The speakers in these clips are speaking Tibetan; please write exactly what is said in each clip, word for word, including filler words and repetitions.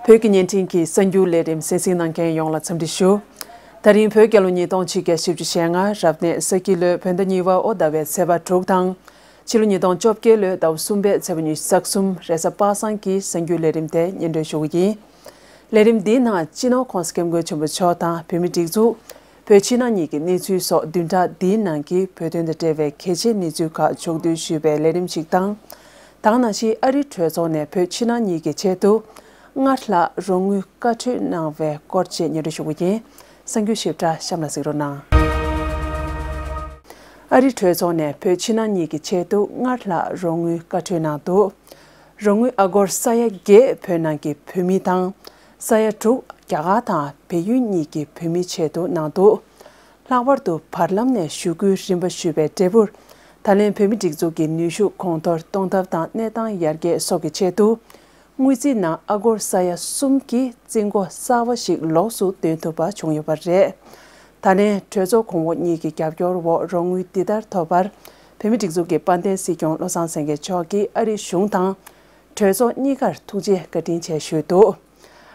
བོད་ཀྱི་བརྙན་འཕྲིན་གྱི་གསར་འགྱུར་ལས་རིམ་གསན་གཟིགས་གནང་མཁན་ཡོངས་ལ་འཚམས་འདྲི་ཞུ། ད་རིང་བོད་རྒྱལ་ལོ་ཉིས་སྟོང་ཆིག་བརྒྱ་བཞི་བཅུ་ཞེ་ལྔ་རབ་གནས་ས་ཁྱི་ལོའི་བོད་ཟླ་གཉིས་པ་ཨོ་ཟླ་བའི་ཚེས་པ་དྲུག་དང་། ཕྱི་ལོ་ཉིས་སྟོང་བཅོ་བརྒྱད་ལོའི་ཟླ་བ་གསུམ་པའི་ཚེས་པ་ཉི་ཤུ་རྩ་གསུམ་རེས་གཟའ་པ་སངས་ཀྱི་གསར་འགྱུར་ལས་རིམ་དེ་སྙན་སྒྲོན་ཞུ་གི་ཡིན། ལས་རིམ་འདིའི་ནང་སྤྱི་ནོར་༸གོང་ས་༸སྐྱབས་མགོན་ཆེན་པོ་མཆོག་དང་བོད་མིའི་སྒྲིག་འཛུགས། བོད་ཕྱི་ནང་གཉིས་ཀྱི་གནས་ཚུལ་སོགས་བདུན་ཕྲག་འདིའི་ནང་གི་བོད་དོན་དང་འབྲེལ་བའི་གལ་ཆེའི་གནས་ཚུལ་ཁག་ཕྱོགས་བསྡུས་ཞུས་པའི་ལས་རིམ་ཞིག་དང་། ད་ག་ནང་བཞིན་ཨ་རིའི་གྲོས་ཚོགས་ནས་བོད་ཕྱི་ནང་གཉིས་ཀྱི་ཆེད་དུ་སྔར་ལྷག་རོགས་དངུལ་བཀའ་འཁྲོལ་གནང་བའི་སྐོར་བཅས་སྙན་སྒྲོན་ཞུ་གི་ཡིན། གསར་འགྱུར་ཞིབ་ཕྲ་གཤམ་ལ་གཟིགས་རོགས་གནང་། ཨ་རིའི་གྲོས་ཚོགས་ནས་བོད་ཕྱི་ནང་གཉིས་ཀྱི་ཆེད་དུ་སྔར་ལྷག་རོགས་དངུལ་བཀའ་འཁྲོལ་གནང་འདུག་རོགས་དངུལ་ཨ་སྒོར་ས་ཡ་བརྒྱད་བོད་ནང་གི་བོད་མི་དང་། ས་ཡ་དྲུག་རྒྱ་གར་དང་བལ་ཡུལ་གཉིས་ཀྱི་བོད་མིའི་ཆེད་དུ་གནང་འདུག་ལྷག་པར་དུ་བར་ལམ་ནས་ཞུ་སྐུལ་རིམ་པ་ཞུས་པའི་འབྲས་བུར། ད་ལན་བོད་མིའི་སྒྲིག་འཛུགས་ཀྱི་ནུས་ཤུགས་གོང་མཐོར་གཏོང་ཐབས་དང་གནས་སྟངས་ཡར་རྒྱས་སོགས་ཀྱི་ཆེད་དུ། དངུལ་རྩིས་ནང་ཨ་སྒོར་ས་ཡ་གསུམ་གྱི་རྩིས་འགོ་གསར་པ་ཞིག་ལོགས་སུ་འདོན་ཐུབ་པ་བྱུང་ཡོད་པ་རེད། ད་ལན་གྲོས་ཚོགས་གོང་འོག་གཉིས་ཀྱི་རྒྱབ་སྐྱོར་འོག་རོགས་དངུལ་འདི་ལྟར་ཐོབ་པར། བོད་མིའི་སྒྲིག་འཛུགས་ཀྱི་དཔལ་ལྡན་སྲིད་སྐྱོང་བློ་བཟང་སེང་གེ་མཆོག་གིས་ཨ་རིའི་གཞུང་དང་། གྲོས་ཚོགས་གཉིས་ཀར་ཐུགས་རྗེ་བཀའ་དྲིན་ཆེ་ཞུས་འདུག་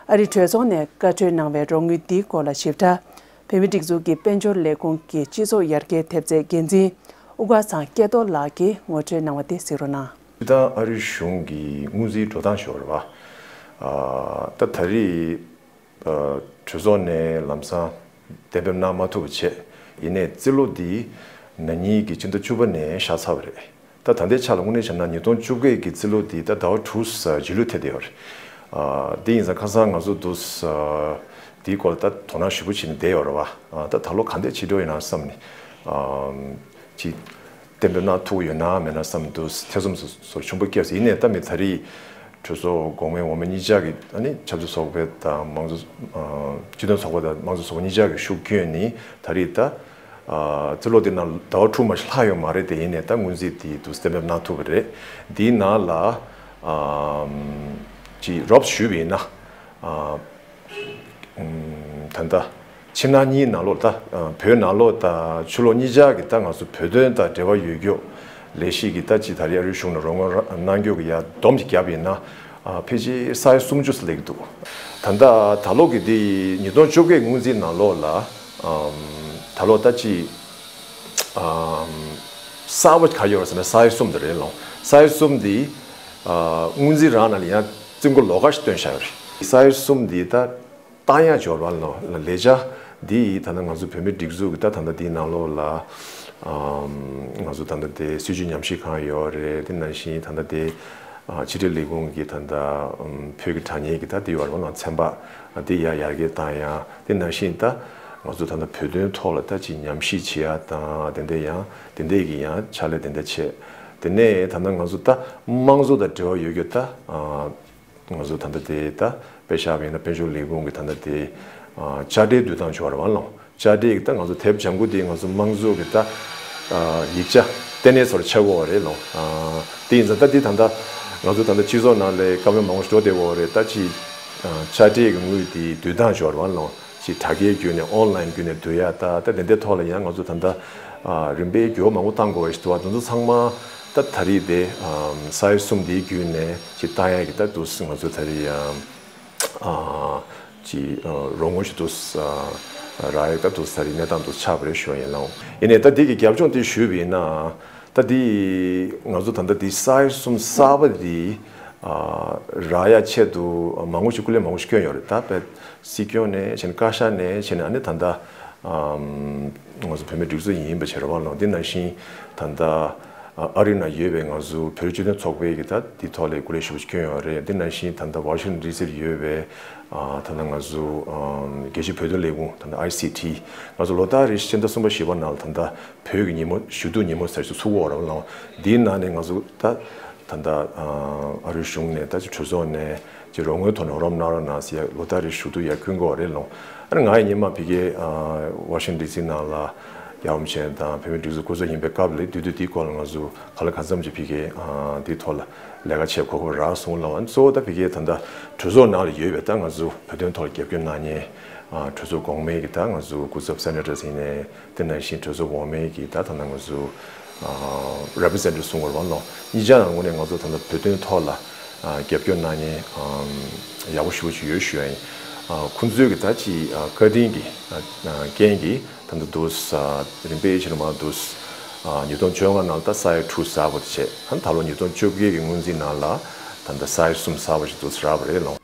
ཨ་རིའི་གྲོས་ཚོགས་ནས་བཀའ་འཁྲོལ་གནང་བའི་རོགས་དངུལ་འདིའི་སྐོར་ལ་ཞིབ་ཕྲ། བོད་མིའི་སྒྲིག་འཛུགས་ཀྱི་དཔལ་འབྱོར་ལས་ཁུངས་ཀྱི་སྤྱི་ཚོགས་ཡར་རྒྱས་ཐེབས་རྩའི་འགན་འཛིན་དབུ་དཀར་ཚང་སྐལ་རྡོར་ལགས་ཀྱིས་ངོ་སྤྲོད་གནང་བ་དེ་གཟིགས་རོགས་གནང་། སྤྱིར་བཏང་ཨ་རིའི་གཞུང་གི་དངུལ་རྩིས་འགྲོ་སྟངས་ཤོར་བ། ད་ད་རེས་གྲོས་ཚོགས་ནས་ལམ་སང་གཏན་འབེབས་གནང་མ་ཐུབ་པ་བྱས། ཡིན་ནའི་རྩིས་ལོ་འདི་ན་ནིང་གི་སྤྱི་ཟླ་བཅུ་པ་ནས་བཞག་ཚར་བ་རེད། ད་ད་ལྟའི་ཆ་ལ་དངོས་གནས་བྱས་ན་ཉིས་སྟོང་བཅོ་བརྒྱད་ཀྱི་རྩིས་ལོ་འདི་ད་ཟླ་བ་དྲུག་རྗེས་ལུས་ཐེབས་བསྡད་ཡོད་རེད། དེ་ཡིན་ཙང་ཁ་སང་ང་ཚོ་འདུག་འདིའི་སྐོར་ལ་ད་དོ་སྣང་ཞེ་པོ་བྱས་ནས་བསྡད་ཡོད་རེད་བ། ད་ད་ལོ་ག་འདྲས་བྱེད་འགྲོ་ཡོད་ན་བསམ་ནས། ཅིག་གཏན་འབེབས་གནང་ཐུབ་ཡོད་ན་མེད་ན་བསམ་འདུག་ཐེ་ཚོམ་སོ་སོར་ཆུང་པོ་སྐྱེས་སོང་། ཡིན་ནའི་ད་མི་ད་རེས་གྲོས་ཚོགས་གོང་མའི་འོག་མའི་གཉིས་ཆ་གི་ཨ་ནི་ཆབ་སྲིད་ཚོགས་པ་དང་མང་གཙོ། སྤྱི་མཐུན་ཚོགས་པ་དང་མང་གཙོ་ཚོགས་པ་གཉིས་ཆ་གི་ཤུགས་བསྐྱོན་ནས་ད་རེས་ད། རྩིས་ལོ་འདི་ནང་ཟླ་བ་དྲུག་མ་ཞིག་ལྷག་ཡོད་མ་རེད་དེ། ཡིན་ནའི་ད་སྔོན་རྩིས་དེ་འདུག་གཏན་འབེབས་གནང་ཐུབ་པ་རེད། འདིའི་ནང་ལ་ཅིག་རོབ་ཞུས་པ་ཡིན་ན། ད་ལྟ་ཕྱི་ནང་གཉིས་ནང་ལོགས་ད་བོད་ནང་ལོགས་དང་ཕྱི་ལོགས་གཉིས་ཆ་གི་ད་ང་ཚོ་བོད་དོན་དང་འབྲེལ་བ་ཡོད་རྒྱུ་ལས་གཞི་གི་ད་ཅིག་ད་རེས་ཨ་རིའི་གཞུང་ནས་རོགས་དངུལ་གནང་རྒྱུ་གི་ཡ་བསྡོམས་ཀྱིས་བརྒྱབ་ཡིན་ན་ཕལ་ཆེར་ས་ཡ་སུམ་ཅུ་ཙམ་སླེབས་ཀྱི་འདུག་ད་ལྟ་ད་ལོ་གི་འདི་ཉིས་སྟོང་བཅོ་བརྒྱད་སྔོན་རྩིས་ནང་ལོགས་ལ་ད་ལོ་ད་ཅིག་གསར་པ་ག་ཡོད་རེད་ཟེར་ན་ས་ཡ་གསུམ་དེ་རེད་ལོ། ས་ཡ་གསུམ་འདི་སྔོན་རྩིས་རང་ནང་ལ་ཡང་རྩིས་འགོ་ལོགས་ཀ་ཞིག་བཏོན་བཞག་ཡོད་རེད། ས་ཡ་གསུམ་འདི་ད་བཏང་ཡག་འབྱོར་བ་ལོ་ལས་བྱ་འདི་ཡིས་ད་ནང་ང་ཚོ་བོད་མིའི་སྒྲིག་འཛུགས་ཀྱི་ད་ད་ལྟ་འདིའི་ནང་ལོགས་ལ་ང་ཚོ་ད་ལྟ་དེ་སྲིད་བྱུས་ཉམས་ཞིབ་ཁང་ཡོད་རེད། དེ་ནང་བཞིན་ད་ལྟ་དེ་ཕྱི་དྲིལ་ལས་ཁུངས་ཀྱི་ད་ལྟ་བོད་ཀྱི་དྲ་བརྙན་གྱི་ད་དེ་ཡོད་རེད་བ་ལོ། ཚན་པ་དེ་ཡར་ཡར་རྒྱས་བཏང་ཡག་དེ་ནང་བཞིན་ད་ང་ཚོ་ད་ལྟ་བོད་དོན་ཐོག་ལ་ད་ཅིག་ཉམས་ཞིབ་བྱེད་ཡག་དང་དེ་འདྲ་ཡང་དེ་འདྲས་ཀྱི་ཡང་ཕྱག་ལས་དེ་འདྲ་བྱས། དེ་ནས་ད་ལྟ་ང་ཚོ་ད་དམངས་གཙོ་དང་འབྲེལ་བ་ཡོད་རྒྱུ་ད། ང་ཚོ་ད་ལྟ་དེ་ད་དཔེ་བཞག་པ་ཡིན་ན་དཔལ་འབྱོར་ལས་ཁུངས་ཀྱི་ད་ལྟ་དེ་དཔྱ་ཁྲལ་བསྡུ་སྟངས་བྱུང་བ་རེད་བ་ལོ། དཔྱ་ཁྲལ་གྱི་ད་ང་ཚོ་དེབ་ལྗང་ཁུ་དེ་ང་ཚོ་དམངས་གཙོ་གི་ད་ཡིག་ཆ་ལྟེ་གནས་ཚོར་ཆགས་ཡོད་རེད་ལོ། དེ་ཡིན་ཙང་ད་དེ་ད་ལྟ་ང་ཚོ་ད་ལྟ་སྤྱི་ཚོགས་ནང་ལ་བཀའ་མོལ་མང་པོ་ཞིག་འགྲོ་བསྡད་ཡོད་རེད། ད་ཅི་དཔྱ་ཁྲལ་གྱི་དངུལ་དེ་བསྡུ་སྟངས་བྱུང་བ་རེད་བ་ལོ། ཅིག་དྲ་རྒྱའི་བརྒྱུད་ནས་ཨོན་ལན་བརྒྱུད་ནས་བསྡུ་ཡག་ད་ད་དེ་འདྲའི་ཐོག་ལ་ཡང་ང་ཚོ་ད་ལྟ་རིམ་པས་འགྱུར་བ་མང་པོ་བཏང་དགོས་པ་ཞིག་འདུག་བ། དེ་ཚོ་ཚང་མ་ད་ད་རེས་དེ་ས་ཡ་གསུམ་དེའི་བརྒྱུད་ནས་ཅིག་བཏང་ཡག་གི་ད་འདུག་ང་ཚོ་ད་རེས་ཡང་ཅིག་རོགས་དངུལ་ཞིག་འདུག་རག་ཡག་ད་འདུག་ད་རེས་གནས་སྟངས་འདུག་ཆགས་པ་རེད་ཞུ་ཡ་ཡིན་ལགས། ཡིན་ནའི་ད་འདི་གི་རྒྱབ་ལྗོངས་དེ་ཞུས་པ་ཡིན་ན། ད་འདི་ང་ཚོ་ད་ལྟ་འདི་ས་ཡ་གསུམ་གསར་པ་འདི་རག་ཡག་ཆེད་དུ་མང་པོ་ཞིག་སྐུ་ལས་མང་པོ་ཞིག་བསྐྱོན་ཡོད་རེད། ད་དཔེ་སྲིད་སྐྱོང་ནས་བྱས་ནས་བཀའ་ཤག་ནས་བྱས་ནས་ཨ་ནི་ད་ལྟ་ང་ཚོ་བོད་མིའི་སྒྲིག་འཛུགས་ཡིན་པ་བྱས་རེད་བ་ལོ། འདི་ནང་བཞིན་ད་ལྟ་ཨ་རི་ནང་ཡོད་པའི་ང་ཚོ་བོད་རིགས་སྤྱི་མཐུན་ཚོགས་པའི་གི་ད་འདི་ཐོག་ལ་སྐུ་ལས་ཞེ་པོ་ཞིག་བསྐྱོན་ཡོད་རེད། འདི་ནང་བཞིན་ད་ལྟ་ཝ་ཤིང་ཊོན་ཌི་སི་ལ་ཡོད་པའི་ད་ལྟ་ང་ཚོ་རྒྱལ་སྤྱིའི་བོད་དོན་ལས་ཁུངས་ད་ལྟ་ཨའི་སི་ཊི་ང་ཚོ་ལོ་ལྟར་རེ་བཞིན་ཕྱི་ཟླ་གསུམ་པ་བཞི་པ་ནང་ལ་ད་ལྟ་བོད་ཀྱི་ཉིན་མོ་ཞུ་གཏུག་ཉིན་མོ་ཟེར་ཞིག་ཚུགས་ཡོད་རེད་བ་ལོ། འདིའི་ནང་ནས་ང་ཚོ་ད་ད་ལྟ་ཨ་རིའི་གཞུང་ནས་ད་ཅིག་གྲོས་ཚོགས་ནས་ཅིག་རོགས་དངུལ་ཐོག་ནས་རོགས་རམ་གནང་རོགས་གནང་ཟེར་ཡ་ལོ་ལྟར་རེ་ཞུ་གཏུག་ཡ་བསྐུལ་གྱི་ཡོད་རེད་ལོ། ཨ་ནི་ང་ཡི་སྔོན་མ་ཕ་གིའི་ཝ་ཤིང་ཊོན་ཌི་སི་ནང་ལ་རྒྱལ་བ་རིན་པོ་ཆེ་དང་བོད་མིའི་སྒྲིག་འཛུགས་སྐུ་ཚབ་ཡིན་པའི་སྐབས་ལ་དུས་དུས་དེའི་སྐོར་ལ་ང་ཚོ་གང་ལ་གང་འཚམ་ཅིག་ཕ་གིའི་དེའི་ཐོག་ལ་ལས་ཀ་བྱེད་གོ་སྐབས་རག་སོང་ལ། ཨ་ནི་གཙོ་བོ་ད་ཕ་གིའི་ད་ལྟ་གྲོས་ཚོགས་ནང་ལ་ཡོད་པའི་ད་ང་ཚོ་བོད་དོན་ཐོག་ལ་རྒྱབ་སྐྱོར་གནང་མཁན་གྲོས་ཚོགས་གོང་མའི་གི་ད་ང་ཚོ་སྐུ་ཚབ་སེ་ནེ་ཊར་ཡིན་ནའི་དེ་ནང་བཞིན་གྲོས་ཚོགས་འོག་མའི་གི་ད་ད་ལྟ་ང་ཚོ་རེ་པི་རི་ཛེན་ཊེ་ཊིབ་གསུང་གི་ཡོད་རེད་བ་ལོ། གཉིས་ཆ་ནང་ངོས་ནས་ང་ཚོ་ད་ལྟ་བོད་དོན་ཐོག་ལ་ རྒྱབ་སྐྱོར་གནང་མཁན་ཡག་པོ་ཞེ་པོ་ཅིག་ཡོད་ཞུ་ཡ་ཡིན། ཁོང་ཚོའི་གི་ད་ཅིག་བཀའ་དྲིན་གྱི་རྐྱེན་གྱིས་ད་ལྟ་འདུག་རིམ་པས་ཕྱིན་མ་འདུག་ཉིས་སྟོང་བཅོ་ལྔ་ནང་ལ་ད་ས་ཡ་དྲུག་ཟ་བ་དེ་བྱས། ད་ད་ལོ་ཉིས་སྟོང་བཅོ་བརྒྱད་ཀྱི་སྔོན་རྩིས་ནང་ལ་ད་ལྟ་ས་ཡ་གསུམ་ཟ་བ་ཞིག་འདུག་རག་པ་རེད་ལོ།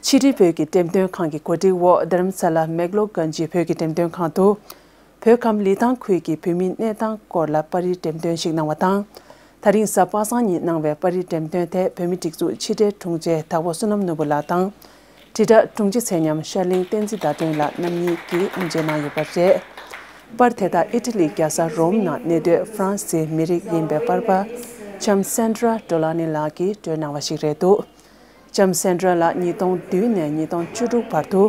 ཕྱི་དྲིལ་བོད་ཀྱི་འགྲེམས་སྟོན་ཁང་གི་གོ་སྒྲིག་འོག་རྡ་རམ་ས་ལ་མེག་ལོ་གན་ཇི་བོད་ཀྱི་འགྲེམས་སྟོན་ཁང་དུ། བོད་ཁམས་ལི་ཐང་ཁུལ་གྱི་བོད་མིའི་གནས་སྟངས་སྐོར་ལ་པར་རིས་འགྲེམས་སྟོན་ཞིག་གནང་བ་དང་། ད་རིང་གཟའ་པ་སངས་ཉིན་གནང་བའི་པར་རིས་འགྲེམས་སྟོན་དེ་བོད་མི་སྒྲིག་འཛུགས་ཕྱི་དྲིལ་དྲུང་ཆེ་དྭགས་པོ་བསོད་ནམས་ནོར་བུ་ལགས་དང་། དྲིལ་བསྒྲགས་དྲུང་ཆེ་ཚད་མཉམ་ཤར་གླིང་བསྟན་འཛིན་ཟླ་སྒྲོན་ལགས་རྣམ་གཉིས་ཀྱིས་དབུ་འབྱེད་གནང་ཡོད་པ་རེད། པར་དེ་དག་ཨི་ཊ་ལི་རྒྱལ་ས་རོམ་ནང་གནས་སྡོད་ཧྥ་རན་སིའི་མི་རིགས་ཡིན་པའི་པར་པ་ལྕམ་སན་ཏྲ་ཏྲོ་ལ་ནི་ལགས་ཀྱིས་སྤྲོད་གནང་བ་ཞིག་རེད་འདུག་ལྕམ་སན་ཏྲ་ལགས་ཉིས་སྟོང་བདུན་ནས་ཉིས་སྟོང་བཅུ་དྲུག་བར་དུ་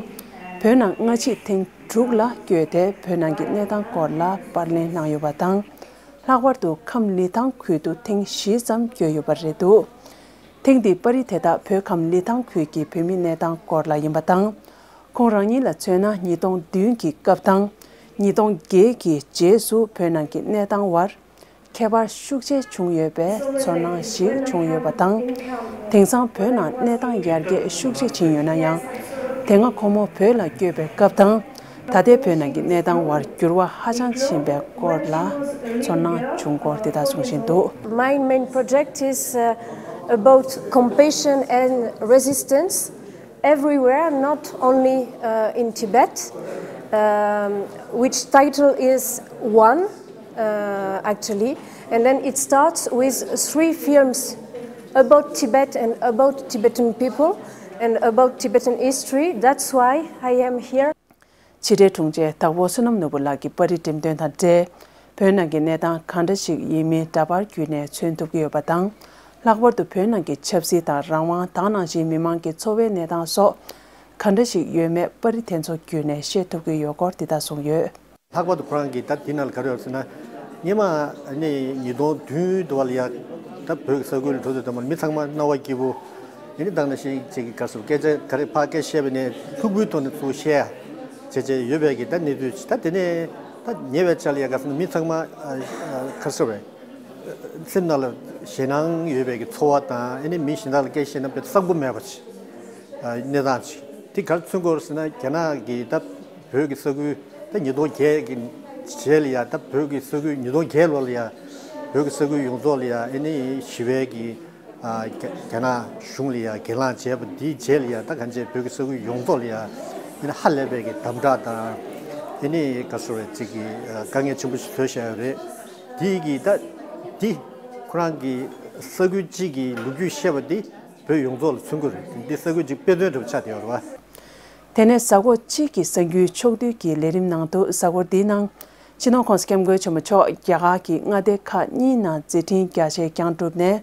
བོད་ནང་སྔ་ཕྱི་ཐེངས་དྲུག་ལ་བསྐྱོད་དེ་བོད་ནང་གི་གནས་སྟངས་སྐོར་ལ་པར་ལེན་གནང་ཡོད་པ་དང་། ལྷག་པར་དུ་ཁམས་ལི་ཐང་ཁུལ་དུ་ཐེངས་བཞི་ཙམ་བསྐྱོད་ཡོད་པ་རེད་འདུག་ཐེངས་འདིའི་པར་རིས་དེ་དག་བོད་ཁམས་ལི་ཐང་ཁུལ་གྱི་བོད་མིའི་གནས་སྟངས་སྐོར་ལ་ཡིན་པ་དང་། ཁོང་རང་ཉིད་ལ་མཚོན་ན་ཉིས་སྟོང་བདུན་གྱི་སྐབས་དང་ཉིས་སྟོང་བརྒྱད་ཀྱི་རྗེས་སུ་བོད་ནང་གི་གནས་སྟངས་བར་ཁྱད་པར་ཤུགས་ཆེ་བྱུང་ཡོད་པའི་ཚོར་སྣང་ཞིག་བྱུང་ཡོད་པ་དང་། དེང་སང་བོད་ནང་གནས་སྟངས་ཡར་རྒྱས་ཤུགས་ཆེ་ཕྱིན་ཡོད་ན་ཡང་། དེ་སྔ་ཁོ་མོ་བོད་ལ་བསྐྱོད་པའི་སྐབས་དང་། ད་ལྟའི་བོད་ནང་གི་གནས་སྟངས་བར་འགྱུར་བ་ཧ་ཅང་ཕྱིན་པའི་སྐོར་ལ་ཚོར་སྣང་བྱུང་སྐོར་དེ་ལྟར་གསུང་བཞིན་འདུག My main project is uh, about compassion and resistance everywhere, not only uh, in Tibet, um, which title is One, uh, actually. And then it starts with three films about Tibet and about Tibetan people and about Tibetan history. That's why I am here. ཕྱི་དྲིལ་དྲུང་ཆེ་དྭགས་པོ་བསོད་ནམས་ནོར་བུ་ལགས་ཀྱི་པར་རིས་འགྲེམས་སྟོན་དང་འབྲེལ། བོད་ནང་གི་གནས་སྟངས་གང་འདྲ་ཞིག་ཡིན་མིན་འདྲ་པར་བརྒྱུད་ནས་མཚོན་ཐུབ་ཀྱི་ཡོད་པ་དང་། ལྷག་པར་དུ་བོད་ནང་གི་ཆབ་སྲིད་དང་རང་དབང་དང་ནང་བཞིན་མི་མང་གི་འཚོ་བའི་གནས་སྟངས་སོགས་གང་འདྲ་ཞིག་ཡོད་མེད་པར་རིས་དེ་ཚོ་བརྒྱུད་ནས་ཤེས་ཐུབ་ཀྱི་ཡོད་སྐོར་འདི་ལྟར་གསུངས་ཡོད། ལྷག་པར་དུ་ཁོ་རང་གིས་ད་དེ་ནང་ལ་ག་རེ་ཡོད་ཟེར་ན། སྔོན་མ་ནི་ཉིས་སྟོང་བདུན་དུ་བ་ལ་ཡ་ད་བོད་ཀྱི་ས་ཁུལ་ལ་འགྲོ་དུས་ཙམ་པ་མི་ཚང་མ་སྣང་བ་སྐྱིད་པོ། ཡིན་ནི་དང་ནང་བཞིན་ཅིག་གི་ག་རེ་ཟེར་སྐད་ཆ་ག་རེ་ཕར་སྐད་བཤད་པ་ནས་ལྷུག་པོའི་ཐོག་ནས་ཚུར་བཤད་ཡ་བྱས་བྱས་ཡོད་པའི་གི་ད་གནས་ཚུལ་ཅིག་ད་དེ་ནས་ད་ཉེ་བའི་ཆར་ལ་ཡ་ག་རེ་ཟེར་ན་མི་ཚང་མ་ཨ་ཨ་ག་རེ་ཟེར་བས། སེམས་ནང་ལ་ཞེད་སྣང་ཡོད་པའི་གི་ཚོར་བ་དང་ཨ་ནི་མི་གཞན་དག་ལ་སྐད་བཤད་ན་དཔེ་གསང་པོ་མེད་པ་ཅིག་ཨ་གནས་སྟངས་ཅིག་དེ་ག་རེ་མཚོན་གྱི་ཡོད་རེད་ཟེར་ན། རྒྱ་ནག་གི་ད་བོད་ཀྱི་ས་ཁུལ་ད་ཉིས་སྟོང་བརྒྱད་ཀྱི་རྗེས་ལ་ཡ་ད་བོད་ཀྱི་ས་ཁུལ་ཉིས་སྟོང་བརྒྱད་ལོ་ལ་ཡ་བོད་ཀྱི་ས་ཁུལ་ཡོངས་རྫོགས་ལ་ཡ་ཨ་ནི་ཞི་བའི་གི་ཨ་རྒྱ་རྒྱ་ནག་གཞུང་ལ་ཡ་གྱེན་ལངས་བྱས་པ་དེའི་རྗེས་ལ་ཡ་ད་གང་ཅི་བོད་ཀྱི་ས་ཁུལ་ཡོངས་རྫོགས་ལ་ཡ་ཨ་ནི་ཧ་ལས་པའི་གི་དམ་དྲག་དང་ཨ་ནི་ག་རེ་ཟེར་བས་ཅིག་གི་ཨ་དཀའ་ངལ་ཆེན་པོ་ཞིག་བཟོས་བཞག་ཡོད་རེད། དེ་གི་ད་དེ་ཁོ་རང་གི་ས་ཁུལ་གཅིག་གི་ལོ་རྒྱུས་བཤད་པ་དེ་བོད་ཡོངས་རྫོགས་ལ་མཚོན་གྱི་རེད། འདི་ས་ཁུལ་གཅིག་དཔེ་མཚོན་འདྲ་པོ་ཆགས་བསྡད་ཡོད་རེད་བ། དེ་ནས་གཟའ་འཁོར་གཅིག་གི་གསར་འགྱུར་ཕྱོགས་བསྡུས་ཀྱི་ལས་རིམ་ནང་དུ་གཟའ་འཁོར་འདིའི་ནང་། སྤྱི་ནོར་༸གོང་ས་༸སྐྱབས་མགོན་ཆེན་པོ་མཆོག་རྒྱ་གར་གྱི་མངའ་སྡེ་ཁག་གཉིས་ནང་མཛད་འཕྲིན་རྒྱ་ཆེ་བསྐྱངས་གྲུབ་ནས།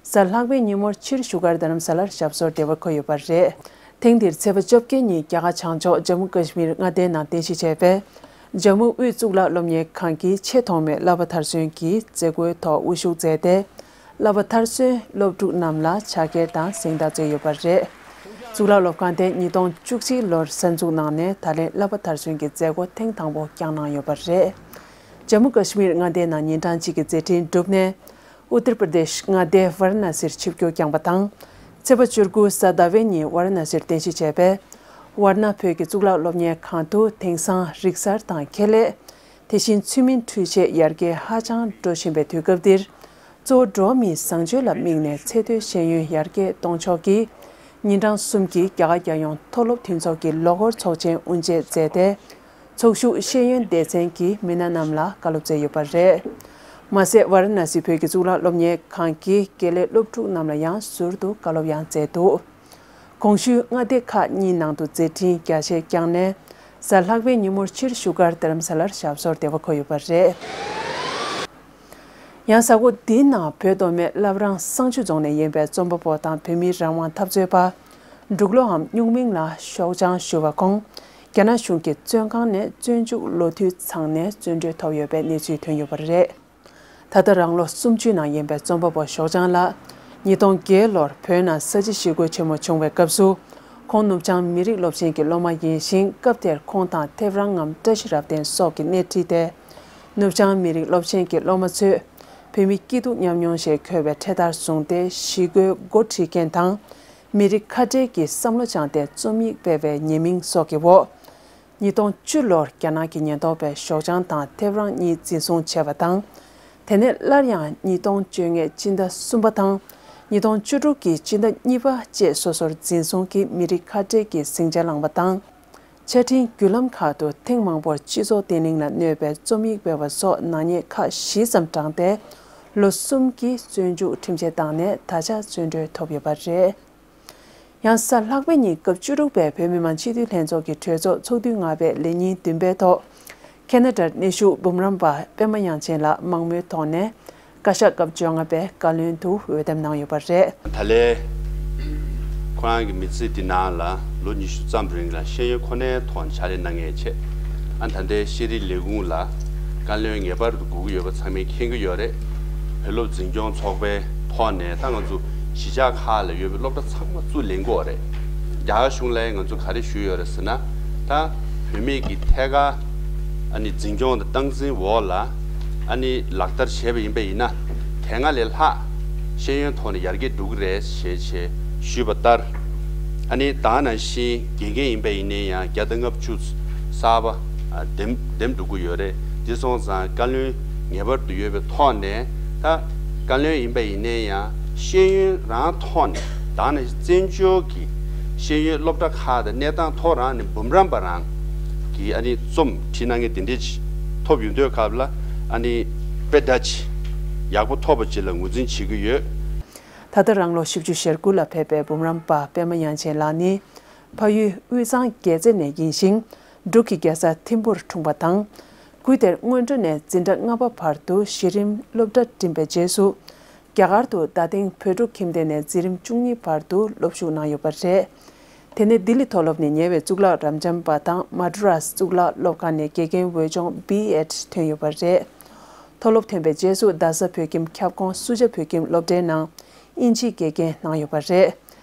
གཟའ་ལྷག་པའི་ཉིན་མོར་ཕྱིར་བཞུགས་སྒར་རྡ་རམ་ས་ལར་ཞབས་སོར་བདེ་བར་འཁོད་ཡོད་པ་རེད། ཐེངས་འདིར་ཚེས་པ་བཅོ་བརྒྱད་ཉིན་རྒྱ་གར་བྱང་ཕྱོགས་ཇམ་མུ་ཀ་ཤི་མིར་མངའ་སྡེའི་ནང་རྟེན་གཞི་བྱས་པའི་ཇམ་མུ་དབུས་གཙུག་ལག་སློབ་གཉེར་ཁང་གི་ཆེས་ཐོག་མའི་བསླབ་པ་མཐར་སོན་གྱི་མཛད་སྒོའི་ཐོག་དབུ་བཞུགས་མཛད་དེ། བསླབ་པ་མཐར་སོན་སློབ་ཕྲུག་རྣམས་ལ་ཕྱག་འཁྱེར་དང་གཟེངས་རྟགས་སྩལ་ཡོད་པ་རེད། གཙུག་ལག་སློབ་ཁང་དེ་ཉིས་སྟོང་བཅུ་གཅིག་ལོར་གསར་འཛུགས་གནང་ནས་ད་ལན་བསླབ་པ་མཐར་སོན་གྱི་མཛད་སྒོ་ཐེངས་དང་པོ་བསྐྱངས་གནང་ཡོད་པ་རེད། ཇམ་མུ་ཀ་ཤི་མིར་མངའ་སྡེའི་ནང་ཉིན་གྲངས་གཅིག་གི་མཛད་འཕྲིན་གྲུབ་ནས། ཨུ་ཏར་པར་དེཤ་མངའ་སྡེའི་ཝཱ་ར་ཎ་སིར་ཆིབས་བསྒྱུར་བསྐྱངས་པ་དང་། ཚེས་པ་བཅུ་དགུ་གཟའ་ཟླ་བའི་ཉིན་ཝཱ་ར་ཎ་སིར་རྟེན་གཞི་བྱས་པའི་ཝཱ་ར་ཎ་བོད་ཀྱི་གཙུག་ལག་སློབ་གཉེར་ཁང་དུ་དེང་སང་རིག་གསར་དང་ཁེ་ལས། དེ་བཞིན་ཚུལ་མིན་འཕྲུལ་ཆས་ཡར་རྒྱས་ཧ་ཅང་འགྲོ་བཞིན་པའི་དུས་སྐབས་འདིར། གཙོ་བོ་འགྲོ་བ་མིའི་བཟང་སྤྱོད་ལ་དམིགས་ནས་ཚད་མཐོའི་ཤེས་ཡོན་ཡར་རྒྱས་གཏོང་ཕྱོགས་ཀྱི་ཉིན་གྲངས་གསུམ་གྱི་རྒྱ་གར་རྒྱལ་ཡོངས་མཐོ་སློབ་མཐུན་ཚོགས་ཀྱི་ལོ་འཁོར་ཚོགས་ཆེན་དབུ་འབྱེད་མཛད་དེ། ཚོགས་ཞུགས་ཤེས་ཡོན་སྡེ་ཚན་གྱི་མི་སྣ་རྣམས་ལ་བཀའ་སློབ་སྩལ་ཡོད་པ་རེད། མ་ཟད་ཝཱ་ར་ཎ་སི་བོད་ཀྱི་གཙུག་ལག་སློབ་གཉེར་ཁང་གི་དགེ་ལས་སློབ་ཕྲུག་རྣམས་ལ་ཡང་ཟུར་དུ་བཀའ་སློབ་ཡང་སྩལ་འདུག་གོང་ཞུས་མངའ་སྡེ་ཁག་གཉིས་ནང་དུ་མཛད་འཕྲིན་རྒྱ་ཆེ་བསྐྱངས་ནས། གཟའ་ལྷག་པའི་ཉིན་མོར་ཕྱིར་བཞུགས་སྒར་རྡ་རམ་ས་ལར་ཞབས་སོར་བདེ་བར་འཁོད་ཡོད་པ་རེད། ཡང་གཟའ་འཁོར་འདིའི་ནང་བོད་མདོ་སྨད་བླ་བྲང་བསང་ཆུ་རྫོང་ནས་ཡིན་པའི་རྩོམ་པ་པོ་དང་བོད་མིའི་རང་དབང་འཐབ་རྩོད་པ། འབྲུག་ལོའམ་སྨྱུག་མིང་ལ་ཞོགས་ལྗང་ཞུ་བ་ཁོང་། རྒྱ་ནག་གཞུང་གི་བཙོན་ཁང་ནས་བཙོན་འཇུག་ལོ་དུས་ཚང་ནས་བཙོན་གྲོལ་ཐོབ་ཡོད་པའི་གནས་ཚུལ་ཐོན་ཡོད་པ་རེད། ད་ལྟ་རང་ལོ་སུམ་ཅུའི་ནང་ཡིན་པའི་རྩོམ་པ་པོ་ཞོགས་ལྗང་ལགས། ཉིས་སྟོང་བརྒྱད་ལོར་བོད་ནང་ས་བྱི་ཞི་རྒོལ་ཆེན་མོ་བྱུང་བའི་སྐབས་སུ། ཁོང་ནུབ་བྱང་མི་རིགས་སློབ་ཆེན་གྱི་སློབ་མ་ཡིན་ཞིང་། སྐབས་དེར་ཁོང་དང་ཐེའུ་རང་ངམ་བཀྲ་ཤིས་རབ་བརྟན་སོགས་ཀྱིས་སྣེ་ཁྲིད་དེ། ནུབ་བྱང་མི་རིགས་སློབ་ཆེན་གྱི་སློབ་མ་ཚོས། བོད་མི་སྐྱིད་སྡུག་མཉམ་མྱོང་ཞེས་འཁོད་པའི་འཕྲེད་དར་བཟུང་སྟེ་ཞི་རྒོལ་འགོ་ཁྲིད་མཁན་དང་། མི་རིགས་ཁ་བྲལ་གྱི་བསམ་བློ་བཅངས་ཏེ་རྩོམ་ཡིག་སྤེལ་བའི་ཉེས་མིང་སོགས་ཀྱི་འོག་ཉིས་སྟོང་བཅུ་ལོར་རྒྱ་ནག་གི་ཉེན་རྟོག་པས་ཞོགས་ལྗང་དང་ཐེའུ་རང་གཉིས་འཛིན་བཟུང་བྱས་པ་དང་། དེ་ནས་སླར་ཡང་ཉིས་སྟོང་བཅོ་ལྔའི་སྤྱི་ཟླ་གསུམ་པ་དང་། ཉིས་སྟོང་བཅུ་དྲུག་གི་སྤྱི་ཟླ་གཉིས་པ་བཅས་སོ་སོར་འཛིན་བཟུང་གིས་མི་རིགས་ཁ་བྲལ་གྱི་ཟིང་ཆ་བསླངས་པ་དང་། ཆ་འཕྲིན་བརྒྱུད་ལམ་ཁག་ཏུ་ཐེངས་མང་པོར་སྤྱི་ཚོགས་བརྟན་ལྷིང་ལ་གནོད་པའི་རྩོམ་ཡིག་སྤེལ་བ་སོགས་ནག་ཉེས་ཁག་བཞི་ཙམ་བགྲངས་ཏེ། ལོ་གསུམ་གྱི་བཙོན་འཇུག་ཁྲིམས་ཆད་བཏང་ནས་ད་ཆ་བཙོན་གྲོལ་ཐོབ་ཡོད་པ་རེད། ཡང་གཟའ་ལྷག་པའི་ཉིན་སྐབས་བཅུ་དྲུག་པའི་བོད་མི་མང་སྤྱི་འཐུས་ལྷན་ཚོགས་ཀྱི་གྲོས་ཚོགས་ཚོགས་དུས་ལྔ་པའི་ལས་ཉིན་བདུན་པའི་ཐོག་ཁེ་ན་ཌར་གནས་བཞུགས་འབུམ་རམས་པ་པད་མ་དབྱངས་ཅན་ལགས་མང་མོས་ཐོག་ནས་བཀའ་ཤག་སྐབས་བཅོ་ལྔ་པའི་བཀའ་བློན་དུ་འོས་འདེམས་གནང་ཡོད་པ་རེད། ད་ལན། ཁོ་རང་གི་མི་ཚེ་འདི་ནང་ལ་ལོ་ཉི་ཤུ་ཙམ་རིང་ལ་ཤེས་ཡོན་ཁོ་ནའི་ཐོག་ནས་ཕྱག་ལས་གནང་མཁན་བྱས། ཨ་ད་ལྟའི་ཤེས་རིག་ལས་ཁུངས་ལ་བཀའ་བློན་ངེས་པར་དུ་དགོས་ཀྱི་ཡོད་པ་ཚང་མས་མཁྱེན་གྱི་ཡོད་རེད། བོད་སློབ་འཛིན་སྐྱོང་ཚོགས་པའི་ཐོག་ནས་ད་ང་ཚོ་གཞིས་ཆགས་ཁག་ལ་ཡོད་པའི་སློབ་གྲྭ་ཚང་མ་བཙུགས་ལེན་གྱི་ཡོད་རེད། རྒྱ་གར་གཞུང་ལ་ང་ཚོ་ག་རེ་ཞུས་ཡོད་རེད་ཟེར་ན། ད་བོད་མི་གི་ཐད་ཀར་ཨ་ནི་འཛིན་སྐྱོང་དང་སྟངས་འཛིན་འོག་ལ་ཨ་ནི་ལག་བསྟར་བྱས་པ་ཡིན་པ་ཡིན་ན། དེ་སྔ་ལས་ལྷག་ཤེས་ཡོན་ཐོག་ནས་ཡར་རྒྱས་འགྲོ་གི་རེད་ཞེས་ཞེས་ཞུས་པ་ལྟར། ཨ་ནི་ད་ནང་བཞིན་དགེ་རྒན་ཡིན་པ་ཡིན་ན་ཡང་བརྒྱ་དང་ལྔ་བཅུ་གསར་པ་ཨ་འདེམས་འདེམས་འགྲོ་གི་ཡོད་རེད། དེ་སོང་ཙང་བཀའ་བློན་ངེས་པར་དུ་ཡོད་པའི་ཐོག་ནས་ད་བཀའ་བློན་ཡིན་པ་ཡིན་ན་ཡང་ཤེས་ཡོན་རང་ཐོག་ནས་ད་ནང་བཞིན་བཙན་བྱོལ་གྱི་ཤེས་ཡོན་སློབ་གྲྭ་ཁག་དང་གནས་སྟངས་ཐོག་རང་ནས་འབུམ་རམས་པ་རང་གི་ཨ་ནི་རྩོམ་བྲིས་གནང་མཁན་དེ་འདྲས་ཐོབ་ཡོང་དུས་སྐབས་ལ་ཨ་ནི་དཔེ་འདྲ་ཅིག་ཡག་པོ་ཐོབ་པ་ཅིག་ལ་ངོས་འཛིན་བྱེད་ཀྱི་ཡོད། ད་ལྟ་རང་ལོ་བཞི་བཅུ་ཞེ་དགུ་ལ་ཕེབས་པའི་འབུམ་རམས་པ་པད་མ་དབྱངས་ཅན་ལགས་ནི། ཕ་ཡུལ་དབུས་གཙང་རྒྱལ་རྩེ་ནས་ཡིན་ཞིང་། འབྲུག་གི་རྒྱལ་ས་ཐིམ་ཕུར་འཁྲུངས་པ་དང་། ཁུལ་དེར་སྔོན་འགྲོ་ནས་འཛིན་གྲྭ་ལྔ་པ་བར་དུ་གཞི་རིམ་སློབ་གྲྭ་འགྲིམས་པའི་རྗེས་སུ། རྒྱ་གར་དུ་རྡ་སྟེང་བོད་ཕྲུག་ཁྱིམ་སྡེ་ནས་འཛིན་རིམ་བཅུ་གཉིས་བར་དུ་སློབ་ཞུགས་གནང་ཡོད་པ་རེད། དེ་ནས་ལྡི་ལི་མཐོ་སློབ་ནས་ཉེ་བའི་གཙུག་ལག་རབ་འབྱམས་པ་དང་མ་ཌི་རཱས་གཙུག་ལག་སློབ་ཁང་ནས་དགེ་རྒན་འོས་སྦྱོང་བི་ཨེཌ་ཐོན་ཡོད་པ་རེད། མཐོ་སློབ་ཐོན་པའི་རྗེས་སུ་རྡ་ས་བོད་ཁྱིམ་ཁྱབ་ཁོངས་སུ་ཇཱ་བོད་ཁྱིམ་སློབ་གྲྭའི་ནང་དབྱིན་ཇིའི་དགེ་རྒན་གནང་ཡོད་པ་རེད།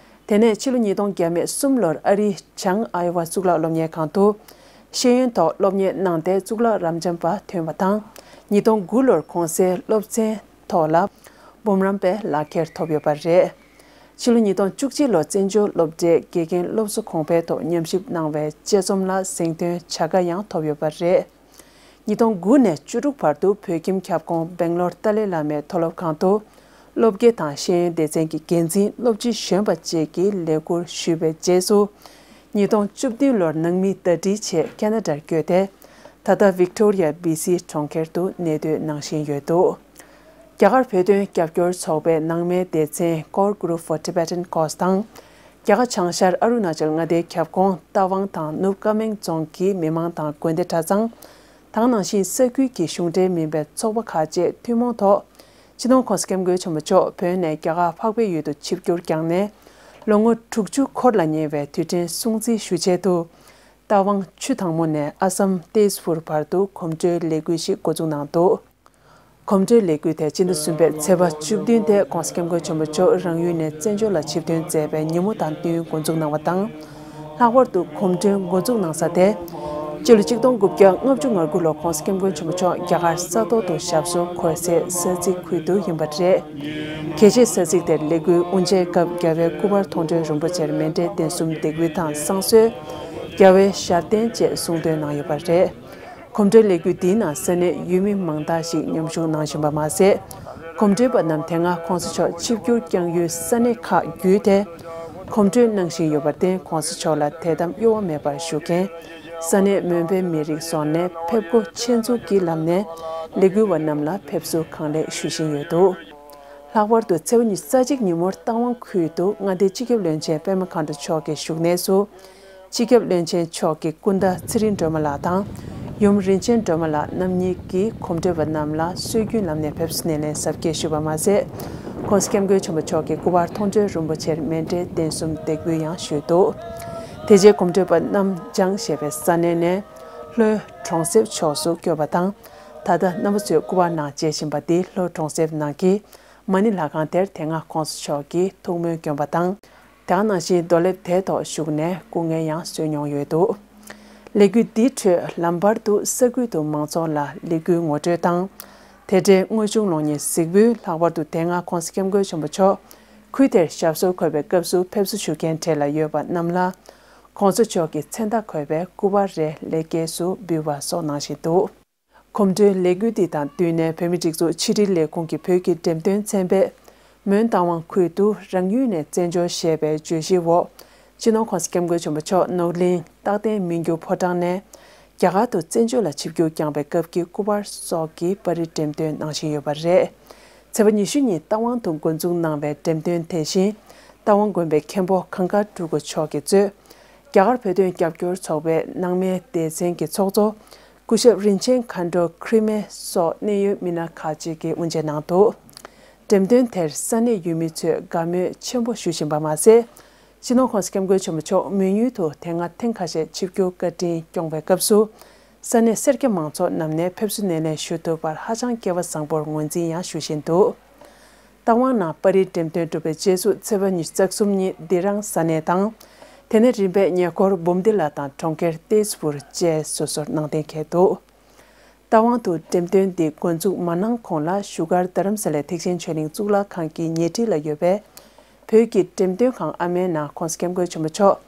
དེ་ནས་ཕྱི་ལོ་ཉིས་སྟོང་བརྒྱ་མེད་གསུམ་ལོར་ཨ་རིའི་བྱང་ཨའེ་ཝ་གཙུག་ལག་སློབ་གཉེར་ཁང་དུ་ཤེས་ཡོན་ཐོག་སློབ་གཉེར་གནང་སྟེ་གཙུག་ལག་རབ་འབྱམས་པ་ཐོན་པ་དང་། ཉིས་སྟོང་དགུ་ལོར་གོང་གསལ་སློབ་ཚན་ཐོག་ལ་འབུམ་རམས་པའི་ལག་འཁྱེར་ཐོབ་ཡོད་པ་རེད། ཕྱི་ལོ་ཉིས་སྟོང་བཅུ་གཅིག་ལོར་བཙན་བྱོལ་སློབ་གྲྭའི་དགེ་རྒན་སློབ་གསོ་གོང་འཕེལ་ཐོག་ཉམས་ཞིབ་གནང་བའི་དཔྱད་རྩོམ་ལ་གཟེངས་ཐོན་བྱ་དགའ་ཡང་ཐོབ་ཡོད་པ་རེད། ཉིས་སྟོང་དགུ་ནས་བཅུ་དྲུག་བར་དུ་བོད་ཁྱིམ་ཁྱབ་ཁོངས་སྦེང་ལོར་ཏཱ་ལའི་བླ་མའི་མཐོ་སློབ་ཁང་དུ་སློབ་དགེ་དང་ཤེས་ཡོན་སྡེ་ཚན་གྱི་འགན་འཛིན་སློབ་སྤྱི་གཞོན་པ་བཅས་ཀྱི་ལས་ཁུར་ཞུས་པའི་རྗེས་སུ། ཉིས་སྟོང་བཅུ་བདུན་ལོར་ནང་མིའི་ཟླ་སྒྲིལ་ཆེད་ཁེ་ན་ཌར་བསྐྱོད་དེ། ད་ལྟ་ཝིག་ཊོ་རི་ཡ་བི་སི་གྲོང་ཁྱེར་དུ་གནས་སྡོད་གནང་བཞིན་ཡོད་འདུག་རྒྱ་གར་བོད་དོན་རྒྱབ་སྐྱོར་ཚོགས་པའི་ནང་མའི་སྡེ་ཚན་Core Group for Tibetan Cause དང་། རྒྱ་གར་བྱང་ཤར་ཨ་རུ་ན་ཅལ་མངའ་སྡེའི་ཁྱབ་ཁོངས་རྟ་དབང་དང་ནུབ་ཀ་མེང་རྫོང་གི་མི་མང་དང་དགོན་སྡེ་གྲྭ་ཚང་། དེ་ནང་བཞིན་ས་ཁུལ་གྱི་གཞུང་འབྲེལ་མིན་པའི་ཚོགས་པ་ཁག་བཅས་ཐུན་མོང་ཐོག་སྤྱི་ནོར་༸གོང་ས་༸སྐྱབས་མགོན་ཆེན་པོ་མཆོག་བོད་ནས་རྒྱ་གར་འཕགས་པའི་ཡུལ་དུ་ཆིབས་བསྒྱུར་བསྐྱངས་ནས་ལོ་ངོ་དྲུག་ཅུ་འཁོར་ལ་ཉེ་བའི་དུས་དྲན་སྲུང་བརྩི་ཞུ་ཆེད་དུ། རྟ་དབང་ཆུ་དྭངས་མོ་ནས་ཨ་སམ་ཏེས་ཕུར་བར་དུ་གོམ་བགྲོད་ལས་འགུལ་ཞིག་འགོ་འཛུགས་གནང་འདུག་གོམ་བགྲོད་ལས་འགུལ་དེ་སྤྱི་ཟླ་གསུམ་པའི་ཚེས་པ་བཅུ་བདུན་ཏེ་༸གོང་ས་༸སྐྱབས་མགོན་ཆེན་པོ་མཆོག་རང་ཡུལ་ནས་བཙན་བྱོལ་ལ་ཆིབས་ཐོན་མཛད་པའི་ཉིན་མོ་དང་བསྟུན་འགོ་འཛུགས་གནང་བ་དང་། ལྷག་པར་དུ་གོམ་བགྲོད་འགོ་འཛུགས་གནང་ས་དེ། སྤྱི་ལོ་ཆིག་སྟོང་དགུ་བརྒྱ་ལྔ་བཅུ་ང་དགུ་ལོར་༸གོང་ས་༸སྐྱབས་མགོན་ཆེན་པོ་མཆོག་རྒྱ་གར་ས་ཐོག་ཏུ་ཞབས་སོར་འཁོད་སའི་ས་ཚིགས་ཁུལ་དུ་ཡིན་པ་རེད། གལ་ཆེའི་ས་ཚིགས་དེར་ལས་འགུལ་དབུ་འབྱེད་སྐབས་རྒྱལ་བའི་སྐུ་པར་མཐོང་གྲོལ་རིན་པོ་ཆེར་མཎྜལ་རྟེན་གསུམ་འདེགས་འབུལ་དང་བསང་གསོལ། རྒྱལ་བའི་ཞབས་བརྟན་བཅས་གསུང་འདོན་གནང་ཡོད་པ་རེད། གོམ་བགྲོད་ལས་འགུལ་འདིའི་ནང་ས་གནས་ཡུལ་མི་མང་དག་ཞིག་མཉམ་ཞུགས་གནང་བཞིན་པ་མ་ཟད། གོམ་བགྲོད་པ་རྣམས་དེ་སྔ་༸གོང་ས་མཆོག་ཆིབས་བསྒྱུར་བསྐྱངས་ཡུལ་ས་གནས་ཁག་བརྒྱུད་དེ། གོམ་བགྲོད་གནང་བཞིན་ཡོད་པར་བརྟེན་༸གོང་ས་མཆོག་ལ་དད་དམ་གཡོ་བ་མེད་པར་ཞུ་མཁན། ས་གནས་མོན་པའི་མི་རིགས་སོགས་ནས་ཕེབས་སྒོ་ཆེད་འཛུགས་ཀྱི་ལམ་ནས་ལས་འགུལ་བ་རྣམས་ལ་ཕེབས་བསུ་གང་ལེགས་ཞུ་བཞིན་ཡོད་འདུག་ལྷག་པར་དུ་ཚེས་པ་ཉི་ཤུ་རྩ་གཅིག་ཉིན་མོར་རྟ་དབང་ཁུལ་དུ་མངའ་སྡེའི་སྤྱི་ཁྱབ་བློན་ཆེན་པད་མ་མཁའ་འགྲོ་མཆོག་གི་བཞུགས་གནས་སུ། སྤྱི་ཁྱབ་བློན་ཆེན་མཆོག་གི་སྐུ་ཟླ་ཚེ་རིང་སྒྲོལ་མ་ལགས་དང་། ཡུམ་རིན་ཆེན་སྒྲོལ་མ་ལགས་རྣམ་གཉིས་ཀྱིས་གོམ་བགྲོད་པ་རྣམས་ལ་སྲོལ་རྒྱུན་ལམ་ནས་ཕེབས་བསུ་སྣེ་ལེན་གཟབ་རྒྱས་ཞུས་པ་མ་ཟད། ༸གོང་ས་༸སྐྱབས་མགོན་ཆེན་པོ་མཆོག་གི་སྐུ་པར་མཐོང་གྲོལ་རིན་པོ་ཆེར་མཎྜལ་རྟེན་གསུམ་འདེགས་འབུལ་ཡང་ཞུས་འདུག་དེ་རྗེས་གོམ་བགྲོད་པ་རྣམས་ལྗང་ཞེས་པའི་ས་གནས་ནས་ལྷོའི་གྲོང་གསེབ་ཕྱོགས་སུ་བསྐྱོད་པ་དང་། ད་ལྟ་རྣམ་པ་ཚོས་སྐུ་པར་ནང་མཇལ་བཞིན་པ་འདི་ལྷོ་གྲོང་གསེབ་ནང་གི་མ་ཎི་ལྷ་ཁང་དེར་དེ་སྔ་༸གོང་ས་མཆོག་གིས་ཐུགས་སྨོན་བསྐྱོན་པ་དང་། དེ་ག་ནང་བཞིན་རྡོ་ལེབ་དེའི་ཐོག་བཞུགས་ནས་སྐུ་ངལ་ཡང་གསོས་མྱོང་ཡོད་འདུག་ལས་འགུལ་འདིའི་ཁྲོད་ལམ་བར་དུ་ས་ཁུལ་དུ་མང་ཚོགས་ལ་ལས་འགུལ་ངོ་སྤྲོད་དང་། དེ་འབྲེལ་དངོས་བྱུང་གློག་བརྙན་གཟིགས་འབུལ་ལྷག་པར་དུ་དེ་སྔ་༸གོང་ས་༸སྐྱབས་མགོན་ཆེན་པོ་མཆོག་ཁུལ་དེར་ཞབས་སོར་འཁོད་པའི་སྐབས་སུ་ཕེབས་བསུ་ཞུ་མཁན་གྲས་ལ་ཡོད་པ་རྣམས་ལ་༸གོང་ས་མཆོག་གི་མཚན་རྟགས་འཁོད་པའི་སྐུ་པར་རེ་ལེགས་སྐྱེས་སུ་འབུལ་བ་སོགས་གནང་བཞིན་འདུག། གོམ་བགྲོད་ལས་འགུལ་འདི་དང་བསྟུན་ནས་བོད་མིའི་སྒྲིག་འཛུགས་ཕྱི་དྲིལ་ལས་ཁུངས་ཀྱི་བོད་ཀྱི་འགྲེམས་སྟོན་ཚན་པས་མོན་རྟ་དབང་ཁུལ་དུ་རང་ཡུལ་ནས་བཙན་བྱོལ་ཞེས་པའི་བརྗོད་གཞིའི་འོག་སྤྱི་ནོར་༸གོང་ས་༸སྐྱབས་མགོན་ཆེན་པོ་མཆོག་ནོར་གླིང་རྟག་བརྟན་མི་འགྱུར་ཕོ་བྲང་ནས་རྒྱ་གར་དུ་བཙན་བྱོལ་ལ་ཆིབས་བསྒྱུར་བསྐྱངས་པའི་སྐབས་ཀྱི་སྐུ་པར་སོགས་ཀྱི་པར་རིས་འགྲེམས་སྟོན་གནང་བཞིན་ཡོད་པ་རེད། ཚེས་པ་ཉི་ཤུ་ཉིན་རྟ་དབང་དུ་འགོ་འཛུགས་གནང་བའི་འགྲེམས་སྟོན་དེ་བཞིན་རྟ་དབང་དགོན་པའི་མཁན་པོ་གངས་དཀར་སྤྲུལ་སྐུ་མཆོག་གིས་གཙོས། རྒྱ་གར་བོད་དོན་རྒྱབ་སྐྱོར་ཚོགས་པའི་ནང་མའི་སྡེ་ཚན་གྱི་ཚོགས་གཙོ་སྐུ་ཞབས་རིན་ཆེན་མཁའ་འགྲོ་ཁྲི་མེ་སོགས་གནད་ཡོད་མི་སྣ་ཁག་ཅིག་གིས་དབུ་འབྱེད་གནང་འདུག། འགྲེམས་སྟོན་དེར་ས་གནས་ཡུལ་མི་ཚོས་དགའ་མོས་ཆེན་པོ་ཞུ་བཞིན་པ་མ་ཟད། སྤྱི་ནོར་༸གོང་ས་༸སྐྱབས་མགོན་ཆེན་པོ་མཆོག་མོན་ཡུལ་དུ་དེ་སྔ་ཐེངས་ཁ་ཤས་ཆིབས་བསྒྱུར་བཀའ་དྲིན་སྐྱོང་བའི་སྐབས་སུ། ས་གནས་སེར་སྐྱ་མང་ཚོགས་རྣམས་ནས་ཕེབས་བསུ་སྣེ་ལེན་ཞུ་ཐུབ་པར་ཧ་ཅང་སྐལ་བ་བཟང་པོར་ངོས་འཛིན་ཡང་ཞུ་བཞིན་འདུག། རྟ་དབང་ནང་པར་རིས་འགྲེམས་སྟོན་གྲུབ་པའི་རྗེས་སུ་ཚེས་པ་ཉི་ཤུ་རྩ་གསུམ་ཉིན་སྡི་རང་ས་གནས་དང་། དེ་ནས་རིམ་པས་ཉེ་འཁོར་འབུམ་སྡེ་ལ་དང་གྲོང་ཁྱེར་ཏེས་པུར་བཅས་སོ་སོར་གནང་གཏན་འཁེལ་འདུག། རྟ་དབང་དུ་འགྲེམས་སྟོན་འདི་འགོ་འཛུགས་མ་གནང་གོང་ལ་བཞུགས་སྒར་རྡ་རམ་ས་ལའི་ཐེག་ཆེན་ཆོས་གླིང་གཙུག་ལག་ཁང་གི་ཉེ་འཁྲིས་ལ་ཡོད་པའི་བོད་ཀྱི་འགྲེམས་སྟོན་ཁང་ཨ་མའི་ནང་༸གོང་ས་༸སྐྱབས་མགོན་ཆེན་པོ་མཆོག་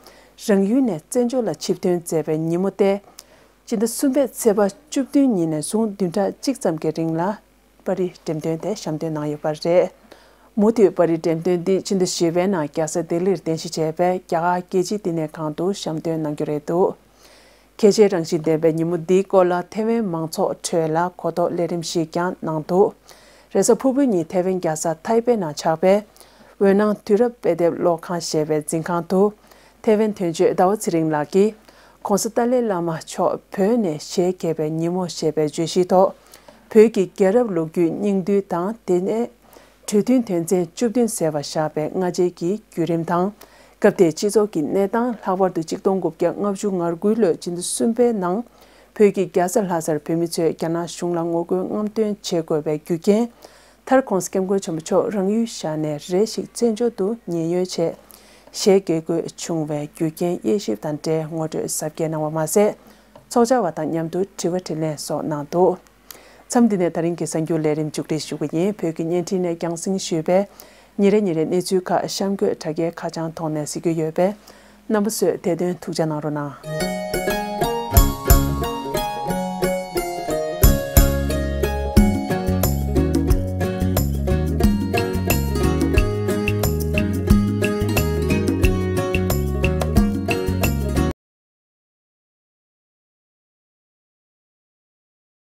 རང་ཡུལ་ནས་བཙན་བྱོལ་ལ་ཆིབས་ཐོན་མཛད་པའི་ཉིན་མོ་སྟེ། སྤྱི་ཟླ་གསུམ་པའི་ཚེས་པ་བཅུ་བདུན་ཉིན་ནས་བཟུང་བདུན་ཕྲག་གཅིག་ཙམ་གྱི་རིང་ལ། པར་རིས་འགྲེམས་སྟོན་དེ་བཤམས་སྟོན་གནང་ཡོད་པ་རེད། མུ་མཐུད་པར་རིས་འགྲེམས་སྟོན་འདི་ཕྱི་ཟླ་བཞི་པའི་ནང་རྒྱལ་ས་ལྡི་ལིར་རྟེན་གཞི་བྱས་པའི་རྒྱ་གར་རྒྱལ་སྤྱིའི་བསྟི་གནས་ཁང་དུ་བཤམས་སྟོན་གནང་རྒྱུ་རེད་འདུག། གལ་ཆེའི་རང་བཞིན་ལྡན་པའི་ཉིན་མོ་འདིའི་སྐོར་ལ་ཐེ་ཝན་མང་ཚོགས་ཁྲོད་ལ་གོ་རྟོགས་ལས་རིམ་ཞིག་ཀྱང་གནང་འདུག། རེས་གཟའ་ཕུར་བུའི་ཉིན་ཐེ་ཝན་རྒྱལ་ས་ཐའི་པེ་ནང་ཆགས་པའི་འོད་སྣང་དུས་རབས་དཔེ་དེབ་ཀློག་ཁང་ཞེས་པའི་འཛིན་ཁང་དུ། ཐེ་ཝན་དོན་གཅོད་ཟླ་བ་ཚེ་རིང་ལགས་ཀྱིས། ༸གོང་ས་ཏཱ་ལའི་བླ་མ་མཆོག་བོད་ནས་ཞལ་གྱེས་པའི་ཉིན་མོ་ཞེས་པའི་བརྗོད་གཞིའི་ཐོག་བོད་ཀྱི་རྒྱལ་རབས་ལོ་རྒྱུས་སྙིང་བསྡུས་དང་། དེ་ནས་གྲོས་མཐུན་དོན་ཚན་བཅུ་བདུན་ཟེར་བ་བཞག་པའི་སྔ་རྗེས་ཀྱི་བརྒྱུད་རིམ་དང་། སྐབས་དེའི་སྤྱི་ཚོགས་ཀྱི་གནས་སྟངས། ལྷག་པར་དུ་གཅིག་སྟོང་དགུ་བརྒྱ་ལྔ་བཅུ་ང་དགུའི་ལོའི་སྤྱི་ཟླ་གསུམ་པའི་ནང་། བོད་ཀྱི་རྒྱལ་ས་ལྷ་སར་བོད་མི་ཚོས་རྒྱ་ནག་གཞུང་ལ་ངོ་རྒོལ་རྔམ་སྟོན་བྱེད་དགོས་པའི་རྒྱུ་རྐྱེན། མཐར་༸གོང་ས་༸སྐྱབས་མགོན་ཆེན་པོ་མཆོག་རང་ཡུལ་བཞག་ནས་རེ་ཞིག་བཙན་བྱོལ་དུ་ཉེན་གཡོལ་ཆེད་ཞལ་གྱེས་དགོས་བྱུང་བའི་རྒྱུ་རྐྱེན་དབྱེ་ཞིབ་དང་འབྲེལ་ངོ་སྤྲོད་གཟབ་རྒྱས་གནང་བ་མ་ཟད། ཚོགས་བཅར་བ་དང་མཉམ་དུ་དྲི་བ་དྲིས་ལན་སོགས་གནང་འདུག། མཚམས་འདི་ནས་ད་རིང་གི་གསར་འགྱུར་ལས་རིམ་མཇུག་སྒྲིལ་ཞུ་གི་ཡིན། བོད་ཀྱི་བརྙན་འཕྲིན་ནས་རྒྱང་སྲིང་ཞུས་པའི་ཉིན་རེ་ཉིན་རེའི་གནས་ཚུལ་ཁག་གཤམ་འཁོད་དྲ་རྒྱའི་ཁ་བྱང་ཐོག་ནས་གཟིགས་རྒྱུ་ཡོད་པས། རྣམ་པ་ཚོས་དེ་དོན་ཐུགས་འཇགས་གནང་རོགས་གནང་།